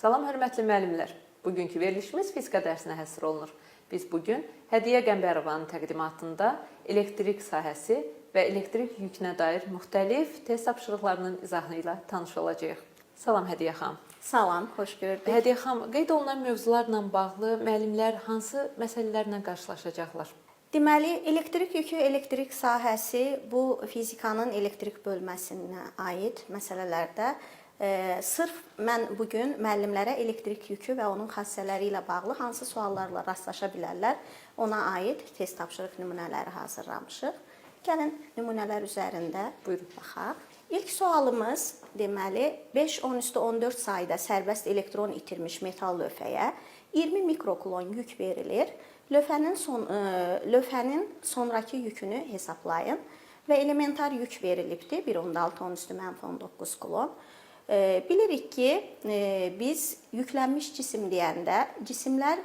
Salam hörmətli müəllimlər. Bugünkü verilişimiz fizika dərsinə həsr olunur. Biz bu gün Hədiyyə Qəmbərovanın təqdimatında elektrik sahəsi və elektrik yükünə dair müxtəlif test tapşırıqlarının izahı ilə tanış olacağıq. Salam Hədiyyə xanım. Salam, xoş gördük. Hədiyyə xanım, qeyd olunan mövzularla bağlı müəllimlər hansı məsələlərlə qarşılaşacaqlar? Deməli, elektrik yükü, elektrik sahəsi bu fizikanın elektrik bölməsinə aid məsələlərdə sırf mən bu gün müəllimlərə elektrik yükü və onun xassələri ilə bağlı hansı suallarla rastlaşa bilərlər, ona aid test tapşırıq nümunələri hazırlamışıq. Gəlin nümunələr üzərində Buyurun. Baxaq. İlk sualımız deməli 5 10 üstü 14 sayda sərbəst elektron itirmiş metal lövhəyə 20 mikrokulon yük verilir. Lövhənin sonrakı yükünü hesablayın və elementar yük verilibdir. 1.6 10 üstü mənfi 19 kulon. Bilirik ki, biz yüklənmiş cisim deyəndə cisimlər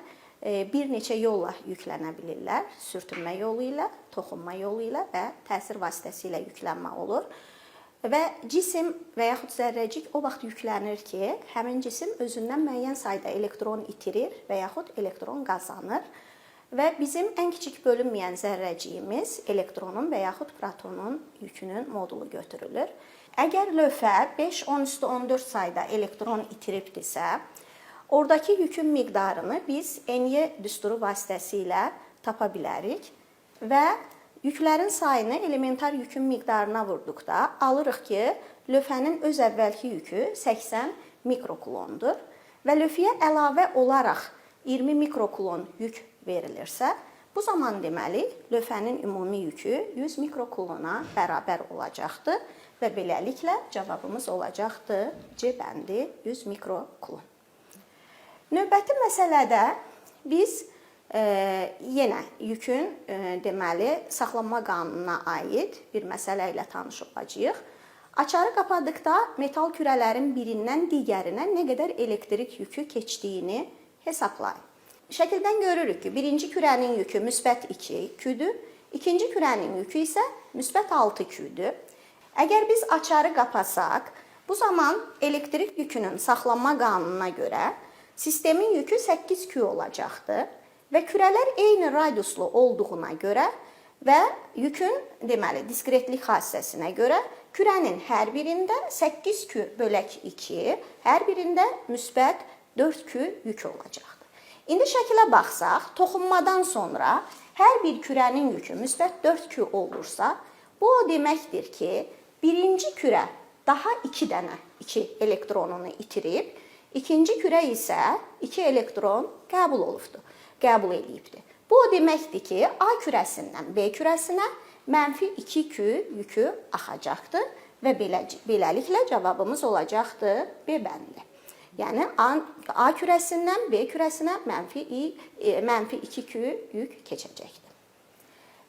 bir neçə yolla yüklənə bilirlər. Sürtünmə yolu ilə, toxunma yolu ilə və təsir vasitəsilə yüklənmə olur. Və cisim və yaxud zərrəcik o vaxt yüklənir ki, həmin cisim özündən müəyyən sayda elektron itirir və yaxud elektron qazanır. Və bizim ən kiçik bölünməyən zərrəciyimiz elektronun və yaxud protonun yükünün modulu götürülür. Əgər lövhə 5 10 üstü 14 sayda elektron itiribdirsə, oradakı yükün miqdarını biz NY düsturu vasitəsilə tapa bilərik və yüklərin sayını elementar yükün miqdarına vurduqda alırıq ki, lövhənin öz əvvəlki yükü 80 mikrokulondur və lövhəyə əlavə olaraq 20 mikrokulon yük verilirsə, bu zaman deməli lövhənin ümumi yükü 100 mikrokulona bərabər olacaqdır və beləliklə cavabımız olacaqdır C bəndi 100 mikrokulon. Növbəti məsələdə biz yenə yükün deməli saxlanma qanununa aid bir məsələ ilə tanış olacağıq. Açarı qapadıqda metal kürələrin birindən digərinə nə qədər elektrik yükü keçdiyini hesablayın. Şəkildən görürük ki, birinci kürənin yükü müsbət 2 Q-dür, ikinci kürənin yükü isə müsbət 6 Q-dür. Əgər biz açarı qapasaq, bu zaman elektrik yükünün saxlanma qanununa görə sistemin yükü 8 Q olacaqdır və kürələr eyni radiuslu olduğuna görə və yükün deməli diskretlik xassəsinə görə kürənin hər birində 8 Q bölək 2, hər birində müsbət 4 Q yükü olacaqdır. İndi şəkilə baxsaq, toxunmadan sonra hər bir kürənin yükü müsbət 4 Q olursa, bu o deməkdir ki, birinci kürə daha 2 dənə 2 elektronunu itirib, ikinci kürə isə 2 elektron qəbul olubdur, qəbul eləyibdir. Bu o deməkdir ki, A kürəsindən B kürəsinə mənfi 2 Q yükü axacaqdır və beləliklə cavabımız olacaqdır B bəndi. Yəni A kürəsindən B kürəsinə mənfi 2 Q yük keçəcəkdir.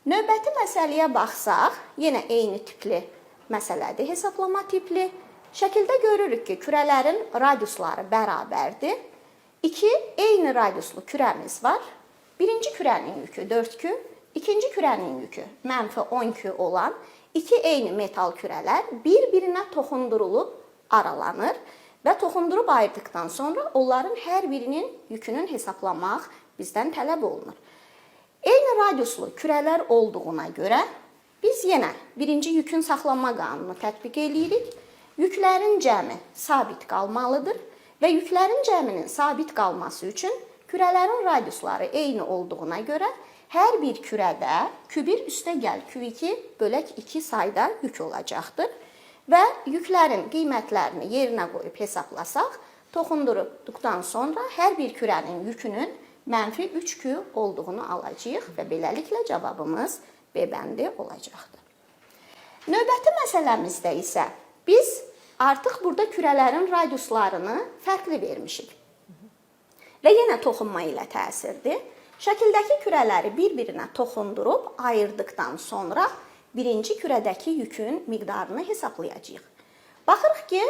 Növbəti məsələyə baxsaq, yenə eyni tipli məsələdir, hesablama tipli. Şəkildə görürük ki, kürələrin radiusları bərabərdir. 2 eyni radiuslu kürəmiz var. Birinci kürənin yükü 4 Q, ikinci kürənin yükü mənfi 10 Q olan iki eyni metal kürələr bir-birinə toxundurulub aralanır və toxundurub ayırdıqdan sonra onların hər birinin yükünün hesablamaq bizdən tələb olunur. Eyni radiuslu kürələr olduğuna görə biz yenə birinci yükün saxlanma qanununu tətbiq eləyirik. Yüklərin cəmi sabit qalmalıdır və yüklərin cəminin sabit qalması üçün kürələrin radiusları eyni olduğuna görə hər bir kürədə Q1 üstə gəl Q2 bölək 2 sayda yük olacaqdır. Və yüklərin qiymətlərini yerinə qoyub hesablasaq, toxundurduqdan sonra hər bir kürənin yükünün mənfi 3 Q olduğunu alacağıq və beləliklə cavabımız B bəndi olacaqdır. Növbəti məsələmizdə isə biz artıq burada kürələrin radiuslarını fərqli vermişik. Və yenə toxunma ilə təsirdir. Şəkildəki kürələri bir-birinə toxundurub ayırdıqdan sonra birinci kürədəki yükün miqdarını hesablayacağıq. Baxırıq ki,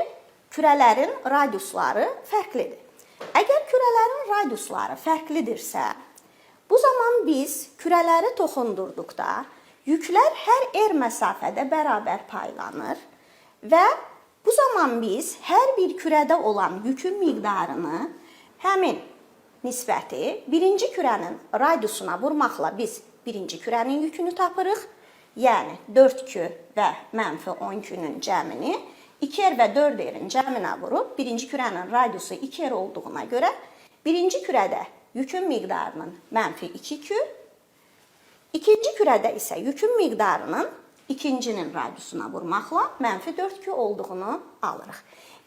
kürələrin radiusları fərqlidir. Əgər kürələrin radiusları fərqlidirsə, bu zaman biz kürələri toxundurduqda yüklər hər r məsafədə bərabər paylanır və Bu zaman biz hər bir kürədə olan yükün miqdarını həmin nisbəti birinci kürənin radiusuna vurmaqla biz birinci kürənin yükünü tapırıq. Yəni 4Q və mənfi 10Q-nün cəmini 2R və 4R-in cəminə vurub birinci kürənin radiusu 2R olduğuna görə birinci kürədə yükün miqdarının mənfi 2Q, ikinci kürədə isə yükün miqdarının ikincinin radiusuna vurmaqla mənfi 4Q olduğunu alırıq.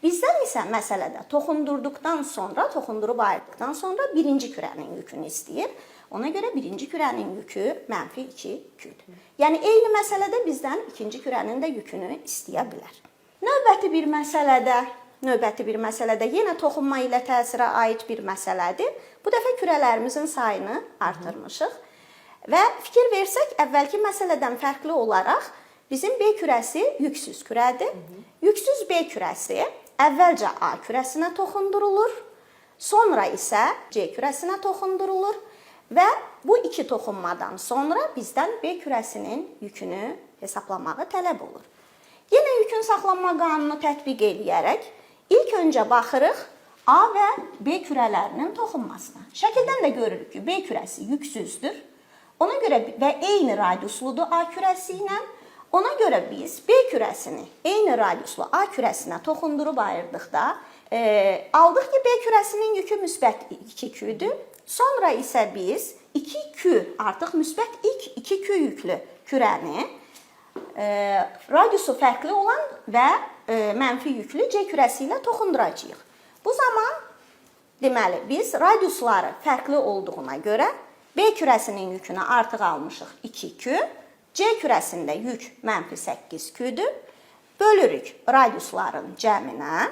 Bizdən isə məsələdə toxundurduqdan sonra, toxundurub ayırdıqdan sonra birinci kürənin yükünü istəyir. Ona görə birinci kürənin yükü mənfi 2Q-dür. Yəni eyni məsələdə bizdən ikinci kürənin də yükünü istəyə bilər. Növbəti bir məsələdə yenə toxunma ilə təsirə aid bir məsələdir. Bu dəfə kürələrimizin sayını artırmışıq. Və fikir versək, əvvəlki məsələdən fərqli olaraq bizim B kürəsi yüksüz kürədir. Yüksüz B kürəsi əvvəlcə A kürəsinə toxundurulur, sonra isə C kürəsinə toxundurulur və bu iki toxunmadan sonra bizdən B kürəsinin yükünü hesablamağı tələb olur. Yenə yükün saxlanma qanunu tətbiq eləyərək ilk öncə baxırıq A və B kürələrinin toxunmasına. Şəkildən də görürük ki, B kürəsi yüksüzdür. Ona görə və eyni radiusludur A kürəsi ilə. Ona görə biz B kürəsini eyni radiuslu A kürəsinə toxundurub ayırdıqda aldıq ki, B kürəsinin yükü müsbət 2Q-dür. Sonra isə biz 2Q artıq müsbət 2Q yüklü kürəni radiusu fərqli olan və mənfi yüklü C kürəsi ilə toxunduracağıq. Bu zaman deməli biz radiusları fərqli olduğuna görə B kürəsinin yükünü artıq almışıq 2Q, C kürəsində yük mənfi 8Q-dür. Bölürük radiusların cəminə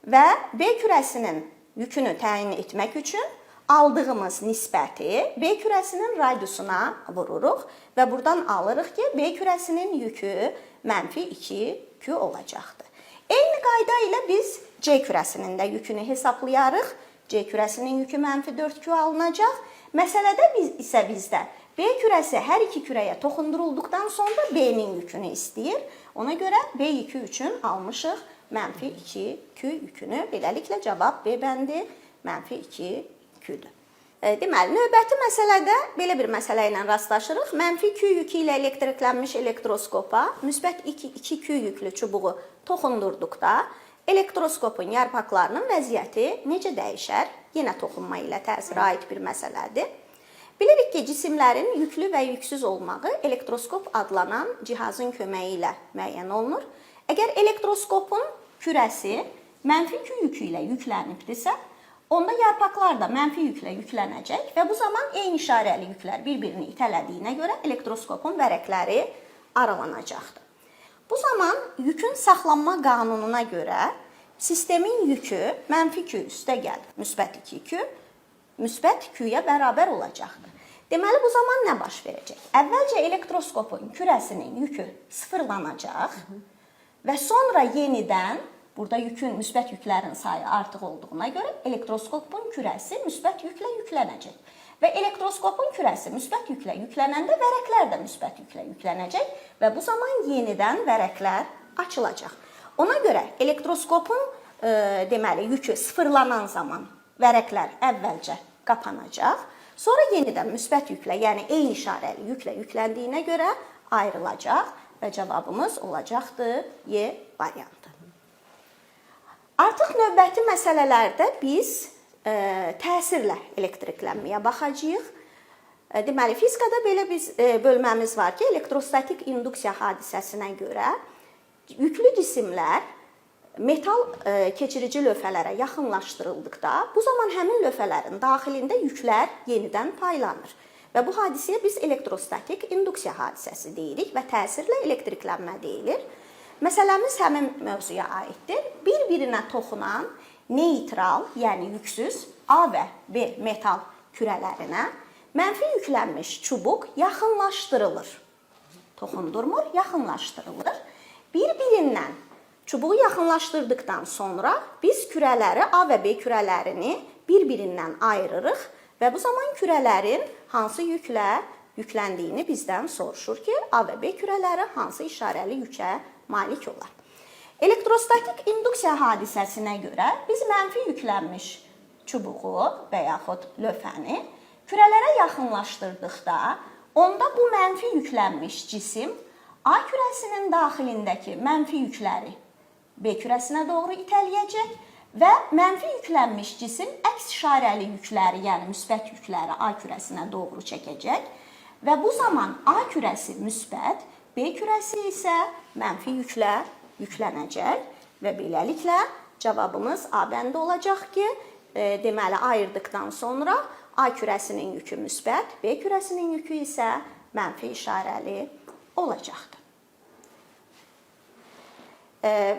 və B kürəsinin yükünü təyin etmək üçün aldığımız nisbəti B kürəsinin radiusuna vururuq və buradan alırıq ki, B kürəsinin yükü mənfi 2Q olacaqdır. Eyni qayda ilə biz C kürəsinin də yükünü hesablayarıq. C kürəsinin yükü mənfi 4Q alınacaq. Məsələdə isə bizdə B kürəsi hər iki kürəyə toxundurulduqdan sonra B-nin yükünü istəyir. Ona görə B yükü üçün almışıq mənfi 2Q yükünü. Beləliklə cavab B bəndi mənfi 2Q-dür. Deməli, növbəti məsələdə belə bir məsələ ilə rastlaşırıq. Mənfi Q yükü ilə elektriklənmiş elektroskopa müsbət 2Q yüklü çubuğu toxundurduqda elektroskopun yarpaqlarının vəziyyəti necə dəyişər? Yenə toxunma ilə təsirə aid bir məsələdir. Bilirik ki, cisimlərin yüklü və yüksüz olmağı elektroskop adlanan cihazın köməyi ilə müəyyən olunur. Əgər elektroskopun kürəsi mənfi Q yükü ilə yüklənibdirsə, onda yarpaqlar da mənfi yüklə yüklənəcək və bu zaman eyni işarəli yüklər bir-birini itələdiyinə görə elektroskopun vərəqləri aralanacaqdır. Bu zaman yükün saxlanma qanununa görə sistemin yükü mənfi Q üstə gəl, müsbət 2Q, müsbət Q-yə bərabər olacaqdır. Deməli, bu zaman nə baş verəcək? Əvvəlcə elektroskopun kürəsinin yükü sıfırlanacaq və sonra yenidən burada yükün, müsbət yüklərin sayı artıq olduğuna görə elektroskopun kürəsi müsbət yüklə yüklənəcək. Və elektroskopun kürəsi müsbət yüklə yüklənəndə vərəqlər də müsbət yüklə yüklənəcək və bu zaman yenidən vərəqlər açılacaq. Ona görə elektroskopun deməli yükü sıfırlanan zaman vərəqlər əvvəlcə qapanacaq, sonra yenidən müsbət yüklə, yəni eyni işarəli yüklə yükləndiyinə görə ayrılacaq və cavabımız olacaqdır Y variantı. Artıq növbəti məsələlərdə biz təsirlə elektriklənməyə baxacağıq. Deməli, fizikada belə bir bölməmiz var ki, elektrostatik induksiya hadisəsinə görə yüklü cisimlər metal keçirici lövhələrə yaxınlaşdırıldıqda, bu zaman həmin lövhələrin daxilində yüklər yenidən paylanır. Və bu hadisəyə biz elektrostatik induksiya hadisəsi deyirik və təsirlə elektriklənmə deyilir. Məsələmiz həmin mövzuya aiddir. Bir-birinə toxunan neytral, yəni yüksüz A və B metal kürələrinə mənfi yüklənmiş çubuq yaxınlaşdırılır. Toxundurmur, yaxınlaşdırılır. Bir-birindən çubuğu yaxınlaşdırdıqdan sonra biz kürələri, A və B kürələrini bir-birindən ayırırıq və bu zaman kürələrin hansı yüklə yükləndiyini bizdən soruşur ki, A və B kürələri hansı işarəli yükə malik olar. Elektrostatik induksiya hadisəsinə görə biz mənfi yüklənmiş çubuğu və yaxud lövhəni kürələrə yaxınlaşdırdıqda, onda bu mənfi yüklənmiş cisim A kürəsinin daxilindəki mənfi yükləri B kürəsinə doğru itələyəcək və mənfi yüklənmiş cisim əks işarəli yükləri, yəni müsbət yükləri A kürəsinə doğru çəkəcək və bu zaman A kürəsi müsbət, B kürəsi isə mənfi yüklə yüklənəcək və beləliklə cavabımız A bəndi olacaq ki, deməli ayırdıqdan sonra A kürəsinin yükü müsbət, B kürəsinin yükü isə mənfi işarəli olacaqdır.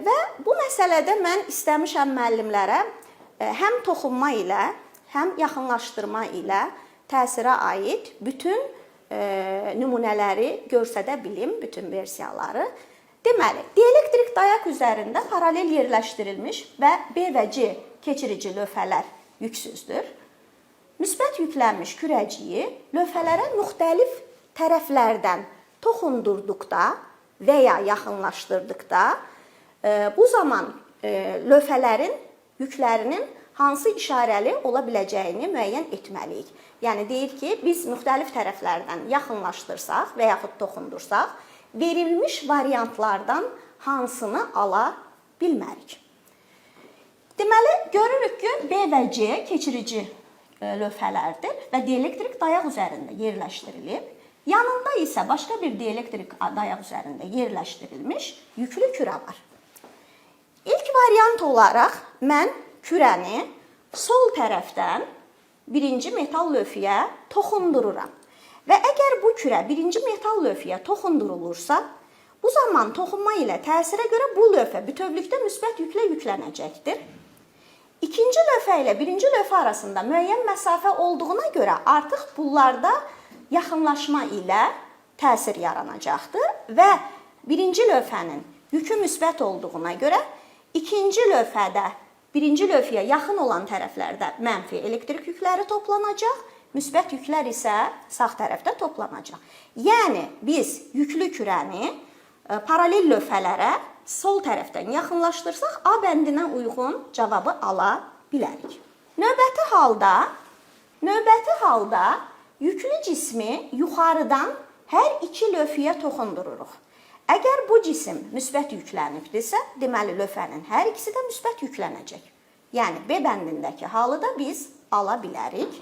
Və bu məsələdə mən istəmişəm müəllimlərə həm toxunma ilə, həm yaxınlaşdırma ilə təsirə aid bütün nümunələri göstərə bilim, bütün versiyaları. Deməli, dielektrik dayaq üzərində paralel yerləşdirilmiş və B və C keçirici lövhələr yüksüzdür. Müsbət yüklənmiş kürəciyi lövhələrə müxtəlif tərəflərdən toxundurduqda və ya yaxınlaşdırdıqda bu zaman lövhələrin yüklərinin hansı işarəli ola biləcəyini müəyyən etməliyik. Yəni deyir ki, biz müxtəlif tərəflərdən yaxınlaşdırsaq və yaxud toxundursaq, verilmiş variantlardan hansını ala bilmərik. Deməli, görürük ki, B və C keçirici lövhələrdir və dielektrik dayaq üzərində yerləşdirilib. Yanında isə başqa bir dielektrik dayaq üzərində yerləşdirilmiş yüklü kürə var. İlk variant olaraq mən kürəni sol tərəfdən birinci metal lövhəyə toxundururam. Və əgər bu kürə birinci metal lövhəyə toxundurulursa, bu zaman toxunma ilə təsirə görə bu lövhə bütövlükdə müsbət yüklə yüklənəcəkdir. İkinci lövhə ilə birinci lövhə arasında müəyyən məsafə olduğuna görə artıq bunlarda yaxınlaşma ilə təsir yaranacaqdır və birinci lövhənin yükü müsbət olduğuna görə ikinci lövhədə birinci lövhəyə yaxın olan tərəflərdə mənfi elektrik yükləri toplanacaq, müsbət yüklər isə sağ tərəfdə toplanacaq. Yəni biz yüklü kürəni paralel lövhələrə sol tərəfdən yaxınlaşdırsaq A bəndinə uyğun cavabı ala bilərik. Növbəti halda yüklü cismi yuxarıdan hər iki lövhəyə toxundururuq. Əgər bu cisim müsbət yüklənibdirsə, deməli lövhənin hər ikisi də müsbət yüklənəcək. Yəni B bəndindəki halı da biz ala bilərik.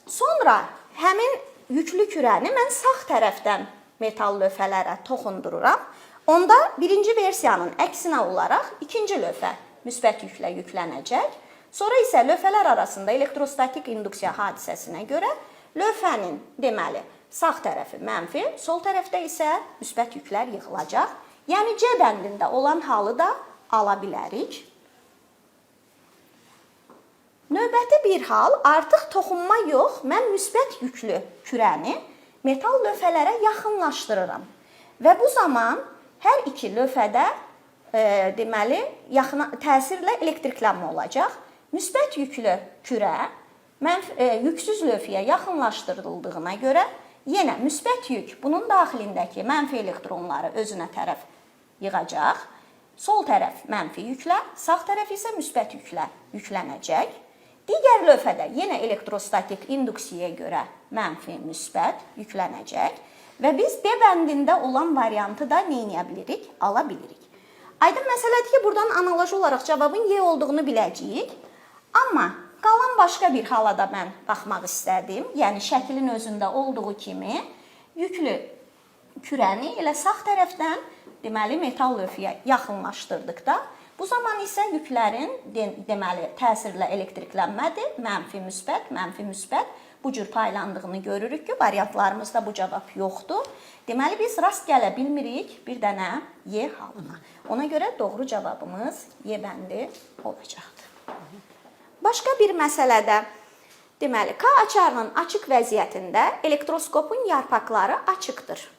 Sonra həmin yüklü kürəni mən sağ tərəfdən metal lövhələrə toxundururam. Onda birinci versiyanın əksinə olaraq ikinci lövhə müsbət yüklə yüklənəcək. Sonra isə lövhələr arasında elektrostatik induksiya hadisəsinə görə lövhənin deməli sağ tərəfi mənfi, sol tərəfdə isə müsbət yüklər yığılacaq. Yəni C bəndində olan halı da ala bilərik. Növbəti bir hal artıq toxunma yox, mən müsbət yüklü kürəni metal lövhələrə yaxınlaşdırıram. Və bu zaman hər iki lövhədə deməli yaxına təsirlə elektriklənmə olacaq. Müsbət yüklü kürə yüksüz lövhəyə yaxınlaşdırıldığına görə yenə müsbət yük bunun daxilindəki mənfi elektronları özünə tərəf yığacaq. Sol tərəf mənfi yüklə, sağ tərəf isə müsbət yüklə yüklənəcək. Digər lövhədə yenə elektrostatik induksiyaya görə mənfi, müsbət yüklənəcək və biz D bəndində olan variantı da nə edə bilirik? Ala bilirik. Aydın məsələdir ki, buradan analoji olaraq cavabın Y olduğunu biləcəyik. Amma qalan başqa bir hala da mən baxmaq istədim. Yəni şəklin özündə olduğu kimi yüklü kürəni elə sağ tərəfdən deməli metal lövhəyə yaxınlaşdırdıqda bu zaman isə yüklərin deməli təsirlə elektriklənmədir. Mənfi, müsbət, mənfi, müsbət bu cür paylandığını görürük ki, variantlarımızda bu cavab yoxdur. Deməli biz rast gələ bilmirik bir dənə Y halına. Ona görə doğru cavabımız Y bəndi olacaqdır. Başqa bir məsələdə deməli K açarının açıq vəziyyətində elektroskopun yarpaqları açıqdır.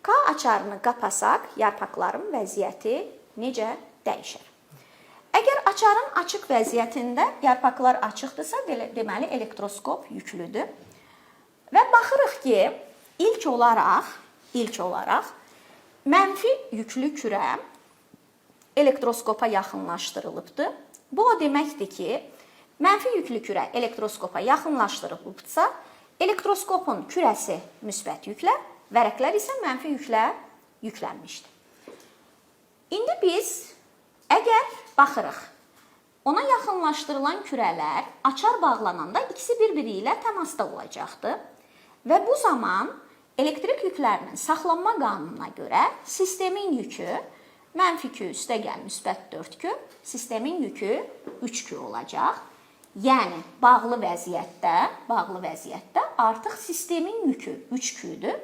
K açarını qapasaq, yarpaqların vəziyyəti necə dəyişər? Əgər açarın açıq vəziyyətində yarpaqlar açıqdırsa, deməli elektroskop yüklüdür. Və baxırıq ki, ilk olaraq mənfi yüklü kürə elektroskopa yaxınlaşdırılıbdır. Bu o deməkdir ki, mənfi yüklü kürə elektroskopa yaxınlaşdırılıbsa, elektroskopun kürəsi müsbət yüklə, vərəqlər isə mənfi yüklə yüklənmişdir. İndi biz əgər baxırıq, ona yaxınlaşdırılan kürələr açar bağlananda ikisi bir-biri ilə təmasda olacaqdır. Və bu zaman elektrik yüklərinin saxlanma qanununa görə sistemin yükü mənfi Q üstəgəl müsbət 4Q, sistemin yükü 3Q olacaq. Yəni bağlı vəziyyətdə artıq sistemin yükü 3Q-dür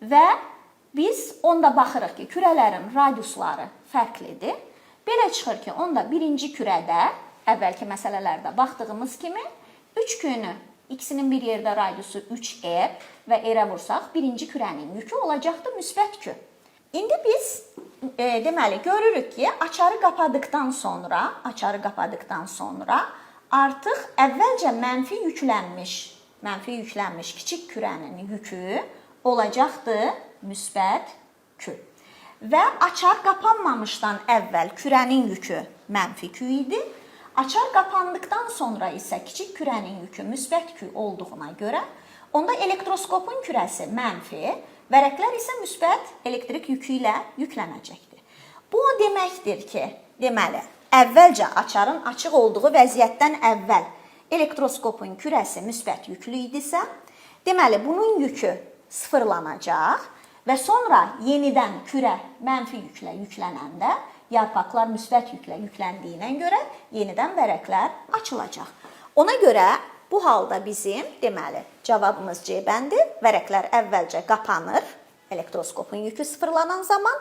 və biz onda baxırıq ki, kürələrin radiusları fərqlidir. Belə çıxır ki, onda birinci kürədə əvvəlki məsələlərdə baxdığımız kimi 3Q-nü ikisinin bir yerdə radiusu 3R və R-ə vursaq, birinci kürənin yükü olacaqdır müsbət Q. İndi biz deməli görürük ki, açarı qapadıqdan sonra artıq əvvəlcə mənfi yüklənmiş kiçik kürənin yükü olacaqdır müsbət Q. Və açar qapanmamışdan əvvəl kürənin yükü mənfi Q idi. Açar qapandıqdan sonra isə kiçik kürənin yükü müsbət Q olduğuna görə onda elektroskopun kürəsi mənfi, vərəqlər isə müsbət elektrik yükü ilə yüklənəcəkdir. Bu o deməkdir ki, deməli, əvvəlcə açarın açıq olduğu vəziyyətdən əvvəl elektroskopun kürəsi müsbət yüklü idisə, deməli, bunun yükü sıfırlanacaq və sonra yenidən kürə mənfi yüklə yüklənəndə yarpaqlar müsbət yüklə yükləndiyinə görə yenidən vərəqlər açılacaq. Ona görə bu halda bizim, deməli, cavabımız C bəndi. Vərəqlər əvvəlcə qapanır, elektroskopun yükü sıfırlanan zaman,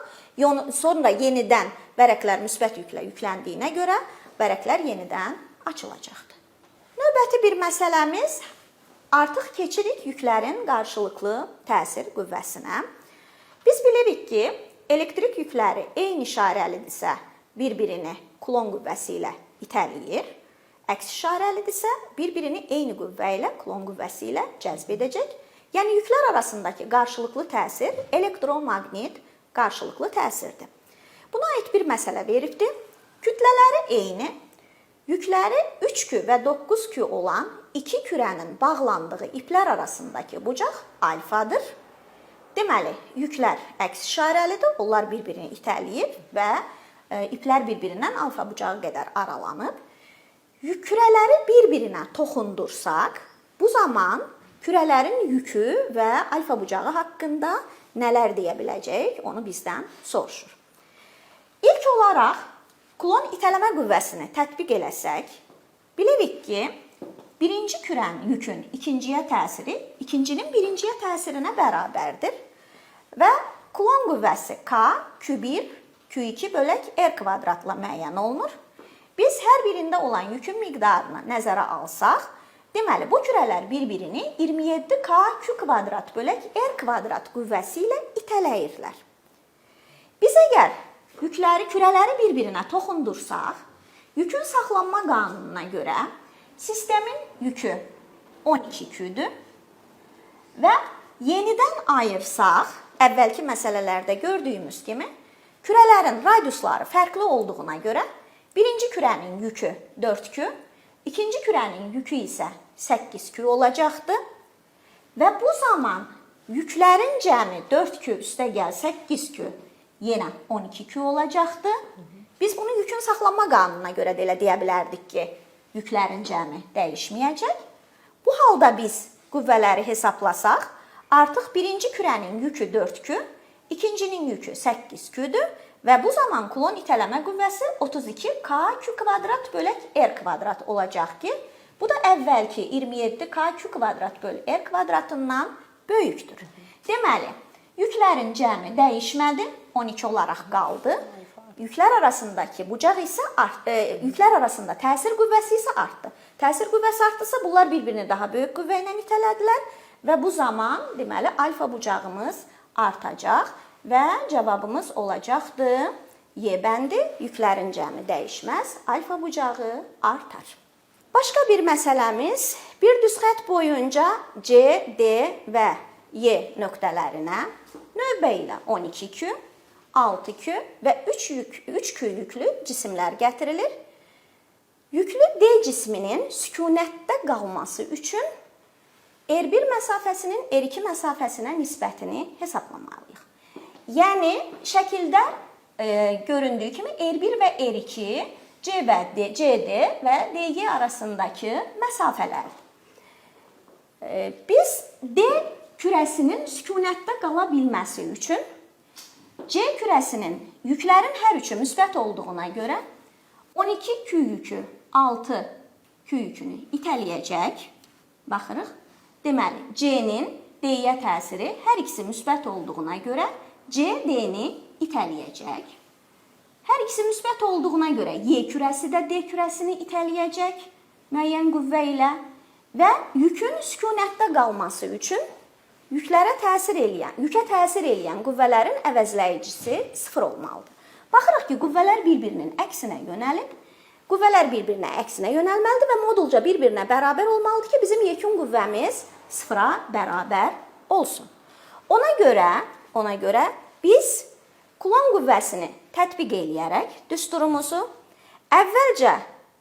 sonra yenidən vərəqlər müsbət yüklə yükləndiyinə görə vərəqlər yenidən açılacaqdır. Növbəti bir məsələmiz, artıq keçirik yüklərin qarşılıqlı təsir qüvvəsinə. Biz bilirik ki, elektrik yükləri eyni işarəlidirsə bir-birini Kulon qüvvəsi ilə itələyir. Əks işarəlidirsə bir-birini eyni qüvvə ilə, Kulon qüvvəsi ilə cəzb edəcək. Yəni yüklər arasındakı qarşılıqlı təsir elektromaqnit qarşılıqlı təsirdir. Buna aid bir məsələ veribdir. Kütlələri eyni, yükləri 3Q və 9Q olan iki kürənin bağlandığı iplər arasındakı bucaq alfadır. Deməli, yüklər əks işarəlidir, onlar bir-birini itələyib və iplər bir-birindən alfa bucağı qədər aralanıb. Kürələri bir-birinə toxundursaq, bu zaman kürələrin yükü və alfa bucağı haqqında nələr deyə biləcəyik, onu bizdən soruşur. İlk olaraq Kulon itələmə qüvvəsini tətbiq eləsək, bilirik ki, birinci kürənin yükün ikinciyə təsiri ikincinin birinciyə təsirinə bərabərdir. Və Kulon qüvvəsi K, Q1, Q2 bölək R kvadratla müəyyən olunur. Biz hər birində olan yükün miqdarını nəzərə alsaq, deməli, bu kürələr bir-birini 27K Q kvadrat bölək R kvadrat qüvvəsi ilə itələyirlər. Biz əgər yükləri, kürələri bir-birinə toxundursaq, yükün saxlanma qanununa görə sistemin yükü 12Q-dür və yenidən ayırsaq, əvvəlki məsələlərdə gördüyümüz kimi, kürələrin radiusları fərqli olduğuna görə birinci kürənin yükü 4Q, ikinci kürənin yükü isə 8Q olacaqdır. Və bu zaman yüklərin cəmi 4Q üstəgəl 8Q yenə 12Q olacaqdır. Biz bunu yükün saxlanma qanununa görə də elə deyə bilərdik ki, yüklərin cəmi dəyişməyəcək. Bu halda biz qüvvələri hesablasaq, artıq birinci kürənin yükü 4Q, ikincinin yükü 8Q-dür və bu zaman Kulon itələmə qüvvəsi 32K Q kvadrat bölək R kvadrat olacaq ki, bu da əvvəlki 27K Q kvadrat bölü R kvadratından böyükdür. Deməli, yüklərin cəmi dəyişmədi, 12 olaraq qaldı. Yüklər arasındakı bucaq isə artdı, yüklər arasında təsir qüvvəsi isə artdı. Təsir qüvvəsi artdısa, bunlar bir-birini daha böyük qüvvə ilə itələdilər və bu zaman deməli alfa bucağımız artacaq və cavabımız olacaqdır Y bəndi, yüklərin cəmi dəyişməz, alfa bucağı artar. Başqa bir məsələmiz, bir düz xətt boyunca C, D və Y nöqtələrinə növbə ilə 12Q, 6Q və 3Q yüklü cisimlər gətirilir. Yüklü D cisminin sükunətdə qalması üçün R1 məsafəsinin R2 məsafəsinə nisbətini hesaplamalıyıq. Yəni şəkildə göründüyü kimi R1 və R2 C və D, CD və DG arasındakı məsafələrdir. Biz D kürəsinin sükunətdə qala bilməsi üçün C kürəsinin yüklərin hər üçü müsbət olduğuna görə 12 Q yükü 6 Q yükünü itələyəcək. Baxırıq. Deməli, C-nin D-yə təsiri hər ikisi müsbət olduğuna görə C D-ni itələyəcək. Hər ikisi müsbət olduğuna görə Y kürəsi də D kürəsini itələyəcək müəyyən qüvvə ilə və yükün sükunətdə qalması üçün yüklərə təsir eləyən, yükə təsir eləyən qüvvələrin əvəzləyicisi 0 olmalıdır. Baxırıq ki, qüvvələr bir-birinin əksinə yönəlib. Qüvvələr bir-birinə əksinə yönəlməlidir və modulca bir-birinə bərabər olmalıdır ki, bizim yekun qüvvəmiz 0-a bərabər olsun. Ona görə biz Kulon qüvvəsini tətbiq eləyərək düsturumuzu əvvəlcə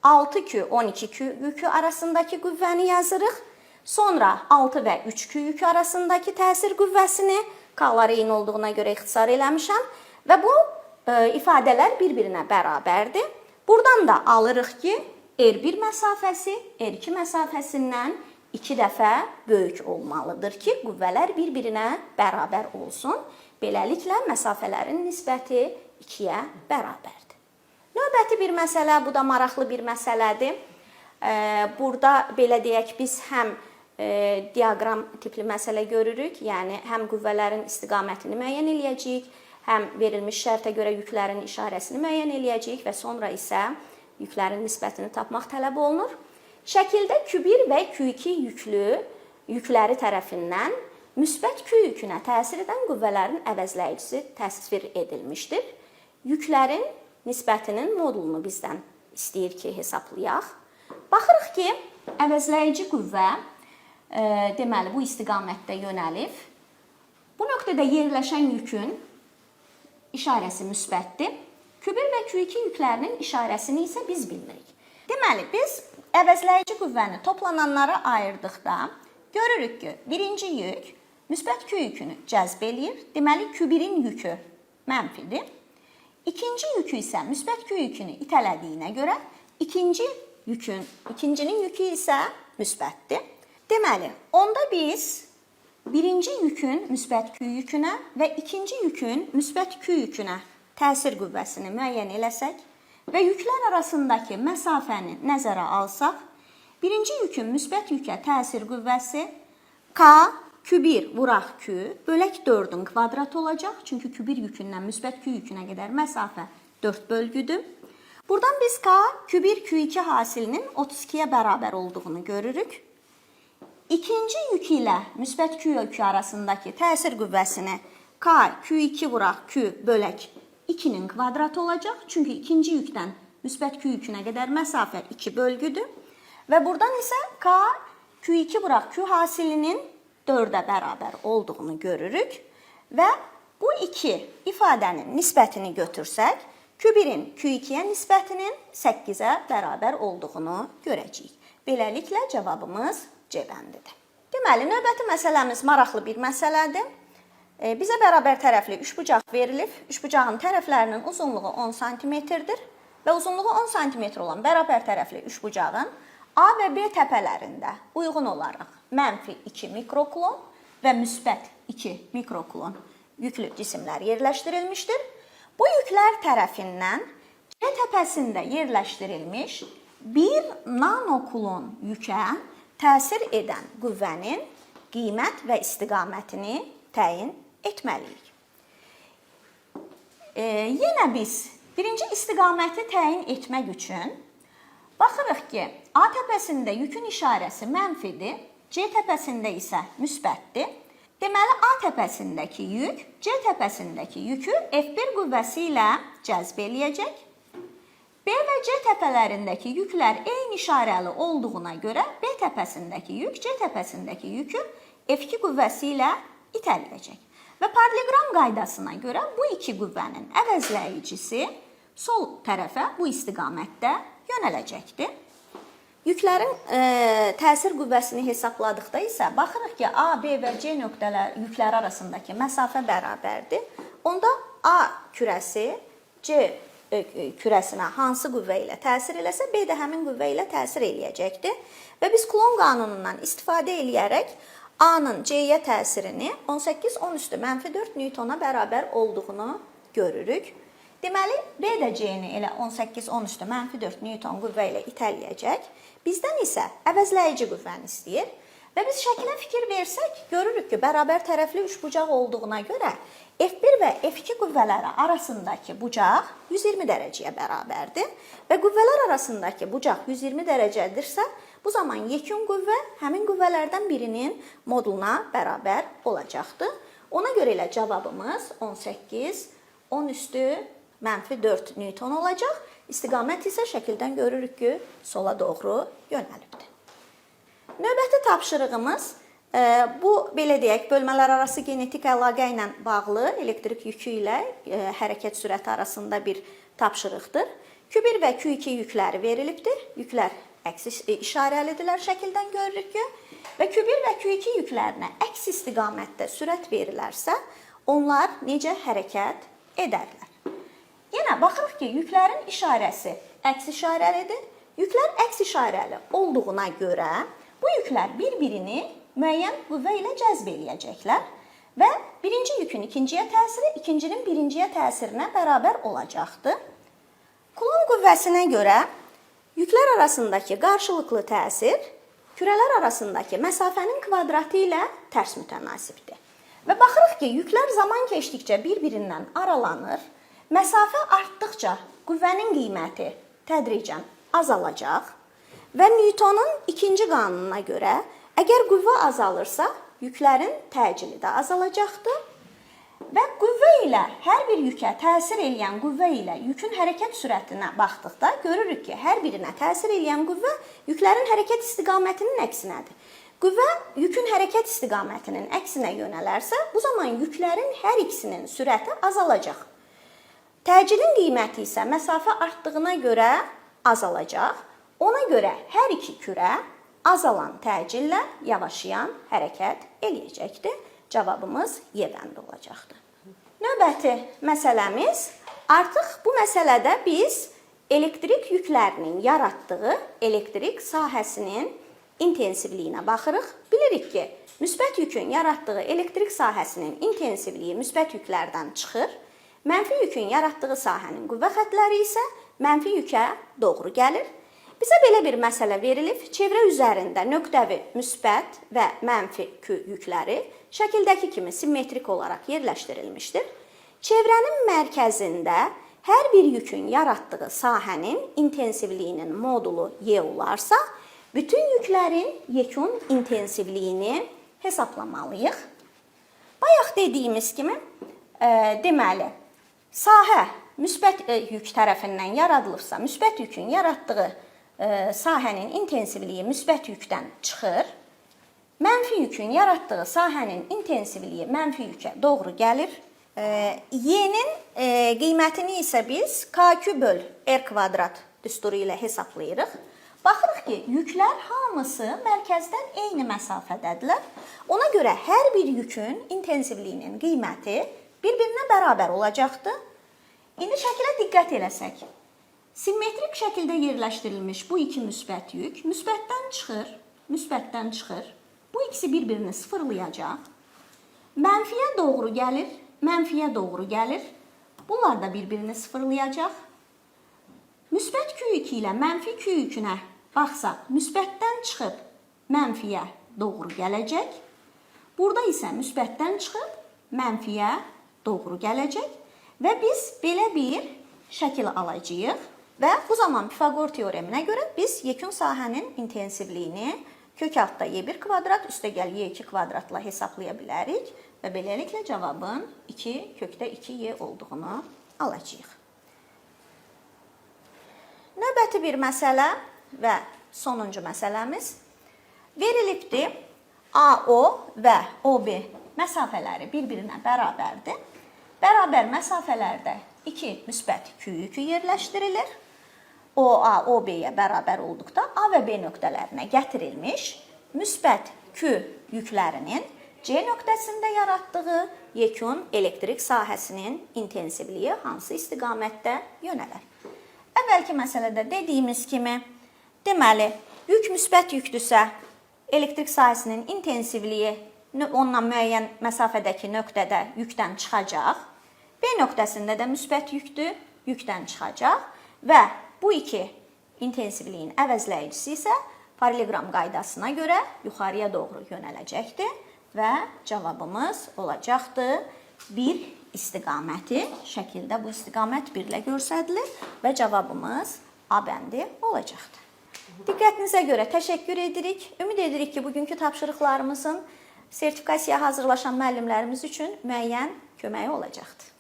6Q, 12Q yükü arasındakı qüvvəni yazırıq. Sonra 6 və 3Q yükü arasındakı təsir qüvvəsini, K-lar eyni olduğuna görə ixtisar eləmişəm və bu ifadələr bir-birinə bərabərdir. Buradan da alırıq ki, R1 məsafəsi R2 məsafəsindən 2 dəfə böyük olmalıdır ki, qüvvələr bir-birinə bərabər olsun. Beləliklə, məsafələrin nisbəti 2-yə bərabərdir. Növbəti bir məsələ, bu da maraqlı bir məsələdir. Burada belə deyək, biz həm diaqram tipli məsələ görürük, yəni həm qüvvələrin istiqamətini müəyyən eləyəcəyik, həm verilmiş şərtə görə yüklərin işarəsini müəyyən eləyəcəyik və sonra isə yüklərin nisbətini tapmaq tələb olunur. Şəkildə Q1 və Q2 yükləri tərəfindən müsbət Q yükünə təsir edən qüvvələrin əvəzləyicisi təsvir edilmişdir. Yüklərin nisbətinin modulunu bizdən istəyir ki, hesablayaq. Baxırıq ki, əvəzləyici qüvvə deməli bu istiqamətdə yönəlib. Bu nöqtədə yerləşən yükün işarəsi müsbətdir. Q1 və Q2 yüklərinin işarəsini isə biz bilmirik. Deməli, biz əvəzləyici qüvvəni toplananlara ayırdıqda görürük ki, birinci yük müsbət Q yükünü cəzb eləyir. Deməli, Q1-in yükü mənfidir. İkinci yükü isə müsbət Q yükünü itələdiyinə görə ikincinin yükü isə müsbətdir. Deməli, onda biz birinci yükün müsbət Q yükünə və ikinci yükün müsbət Q yükünə təsir qüvvəsini müəyyən eləsək və yüklər arasındakı məsafəni nəzərə alsaq, birinci yükün müsbət yükə təsir qüvvəsi K Q1 vuraq Q bölək 4-ün kvadratı olacaq. Çünki Q1 yükündən müsbət Q yükünə qədər məsafə 4 bölgüdür. Buradan biz K Q1 Q2 hasilinin 32-yə bərabər olduğunu görürük. İkinci yük ilə müsbət Q yükü arasındakı təsir qüvvəsini K Q2 vuraq Q bölək 2-nin kvadratı olacaq. Çünki ikinci yükdən müsbət Q yükünə qədər məsafə 2 bölgüdür. Və buradan isə K Q2 vuraq Q hasilinin 4-ə bərabər olduğunu görürük. Və bu iki ifadənin nisbətini götürsək, Q1-in Q2-yə nisbətinin 8-ə bərabər olduğunu görəcəyik. Beləliklə, cavabımız C bəndidir. Deməli, növbəti məsələmiz maraqlı bir məsələdir. Bizə bərabər tərəfli üçbucaq verilib. Üçbucağın tərəflərinin uzunluğu 10 santimetrdir və uzunluğu 10 santimetr olan bərabər tərəfli üçbucağın A və B təpələrində uyğun olaraq mənfi 2 mikrokulon və müsbət 2 mikrokulon yüklü cisimlər yerləşdirilmişdir. Bu yüklər tərəfindən C təpəsində yerləşdirilmiş 1 nanokulon yükə təsir edən qüvvənin qiymət və istiqamətini təyin etməliyik. Yenə biz birinci istiqaməti təyin etmək üçün baxırıq ki, A təpəsində yükün işarəsi mənfidir, C təpəsində isə müsbətdir. Deməli, A təpəsindəki yük C təpəsindəki yükü F1 qüvvəsi ilə cəzb eləyəcək. B və C təpələrindəki yüklər eyni işarəli olduğuna görə B təpəsindəki yük C təpəsindəki yükü F2 qüvvəsi ilə itələyəcək. Və paralleloqram qaydasına görə bu iki qüvvənin əvəzləyicisi sol tərəfə bu istiqamətdə yönələcəkdir. Yüklərin təsir qüvvəsini hesapladıqda isə baxırıq ki, A, B və C nöqtələr yükləri arasındakı məsafə bərabərdir. Onda A kürəsi C kürəsinə hansı qüvvə ilə təsir eləsə, B də həmin qüvvə ilə təsir eləyəcəkdir. Və biz Kulon qanunundan istifadə eləyərək A-nın C-yə təsirini 18 10 üstü mənfi 4 Newtona bərabər olduğunu görürük. Deməli, B də C-ni elə 18 10 üstü mənfi 4 Newton qüvvə ilə itələyəcək. Bizdən isə əvəzləyici qüvvəni istəyir. Və biz şəkilə fikir versək, görürük ki, bərabər tərəfli üçbucaq olduğuna görə F1 və F2 qüvvələri arasındakı bucaq 120 dərəcəyə bərabərdir. Və qüvvələr arasındakı bucaq 120 dərəcədirsə, bu zaman yekun qüvvə həmin qüvvələrdən birinin moduluna bərabər olacaqdır. Ona görə elə cavabımız 18 10 üstü mənfi 4 Newton olacaq. İstiqamət isə şəkildən görürük ki, sola doğru yönəlibdir. Növbəti tapşırığımız bu belə deyək, bölmələr arası genetik əlaqə ilə bağlı elektrik yükü ilə hərəkət sürəti arasında bir tapşırıqdır. Q1 və Q2 yükləri verilibdir. Yüklər əks işarəlidirlər, şəkildən görürük ki, və Q1 və Q2 yüklərinə əks istiqamətdə sürət verilərsə, onlar necə hərəkət edərlər? Yenə baxırıq ki, yüklərin işarəsi əks işarəlidir. Yüklər əks işarəli olduğuna görə bu yüklər bir-birini müəyyən qüvvə ilə cəzb eləyəcəklər və birinci yükün ikinciyə təsiri ikincinin birinciyə təsirinə bərabər olacaqdır. Kulon qüvvəsinə görə yüklər arasındakı qarşılıqlı təsir kürələr arasındakı məsafənin kvadratı ilə tərs mütənasibdir. Və baxırıq ki, yüklər zaman keçdikcə bir-birindən aralanır. Məsafə artdıqca qüvvənin qiyməti tədricən azalacaq və Newtonun ikinci qanununa görə əgər qüvvə azalırsa, yüklərin təcili də azalacaqdır. Və qüvvə ilə hər bir yükə təsir eləyən qüvvə ilə yükün hərəkət sürətinə baxdıqda görürük ki, hər birinə təsir eləyən qüvvə yüklərin hərəkət istiqamətinin əksinədir. Qüvvə yükün hərəkət istiqamətinin əksinə yönələrsə, bu zaman yüklərin hər ikisinin sürəti azalacaq. Təcilin qiyməti isə məsafə artdığına görə azalacaq. Ona görə hər iki kürə azalan təcillə yavaşlayan hərəkət eləyəcəkdir. Cavabımız Y bəndi olacaqdır. Növbəti məsələmiz, artıq bu məsələdə biz elektrik yüklərinin yaratdığı elektrik sahəsinin intensivliyinə baxırıq. Bilirik ki, müsbət yükün yaratdığı elektrik sahəsinin intensivliyi müsbət yüklərdən çıxır. Mənfi yükün yaratdığı sahənin qüvvə xəttləri isə mənfi yükə doğru gəlir. Bizə belə bir məsələ verilib. Çevrə üzərində nöqtəvi müsbət və mənfi Q yükləri şəkildəki kimi simmetrik olaraq yerləşdirilmişdir. Çevrənin mərkəzində hər bir yükün yaratdığı sahənin intensivliyinin modulu Y olarsa, bütün yüklərin yekun intensivliyini hesaplamalıyıq. Bayaq dediyimiz kimi, deməli, sahə müsbət yük tərəfindən yaradılıbsa, müsbət yükün yaratdığı sahənin intensivliyi müsbət yükdən çıxır. Mənfi yükün yaratdığı sahənin intensivliyi mənfi yükə doğru gəlir. Y-nin qiymətini isə biz KQ böl R kvadrat düsturu ilə hesablayırıq. Baxırıq ki, yüklər hamısı mərkəzdən eyni məsafədədirlər. Ona görə hər bir yükün intensivliyinin qiyməti bir-birinə bərabər olacaqdır. İndi şəkilə diqqət eləsək, simmetrik şəkildə yerləşdirilmiş bu iki müsbət yük müsbətdən çıxır, müsbətdən çıxır. Bu ikisi bir-birini sıfırlayacaq. Mənfiyə doğru gəlir, mənfiyə doğru gəlir. Bunlar da bir-birini sıfırlayacaq. Müsbət Q2 ilə mənfi Q yükünə baxsaq, müsbətdən çıxıb mənfiyə doğru gələcək. Burada isə müsbətdən çıxıb mənfiyə doğru gələcək və biz belə bir şəkil alacağıq və bu zaman Pifaqor teoreminə görə biz yekun sahənin intensivliyini kök altda y1 kvadrat üstəgəl y2 kvadratla hesablaya bilərik və beləliklə cavabın 2 kökdə 2y olduğunu alacağıq. Növbəti bir məsələ və sonuncu məsələmiz verilibdir. AO və OB Məsafələri bir-birinə bərabərdir. Bərabər məsafələrdə 2 müsbət Q yükü yerləşdirilir. OA, OB-yə bərabər olduqda A və B nöqtələrinə gətirilmiş müsbət Q yüklərinin C nöqtəsində yaratdığı yekun elektrik sahəsinin intensivliyi hansı istiqamətdə yönələr? Əvvəlki məsələdə dediyimiz kimi, deməli, yük müsbət yükdürsə, elektrik sahəsinin intensivliyi ondan müəyyən məsafədəki nöqtədə yükdən çıxacaq. B nöqtəsində də müsbət yükdür, yükdən çıxacaq və bu iki intensivliyin əvəzləyicisi isə paralleloqram qaydasına görə yuxarıya doğru yönələcəkdir və cavabımız olacaqdır 1 istiqaməti. Şəkildə bu istiqamət 1 ilə göstərilir və cavabımız A bəndi olacaqdır. Diqqətinizə görə təşəkkür edirik. Ümid edirik ki, bugünkü tapşırıqlarımızın sertifikasiyaya hazırlaşan müəllimlərimiz üçün müəyyən köməyi olacaqdır.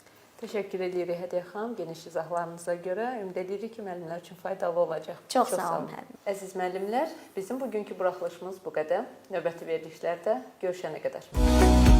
Təşəkkür edirik Hədiyyə xanım geniş izahlarınıza görə. Ümid edirik ki, müəllimlər üçün faydalı olacaq. Çox sağ olun, Hədiyyə. Əziz müəllimlər, bizim bugünkü buraxılışımız bu qədər. Növbəti verilişlərdə görüşənə qədər.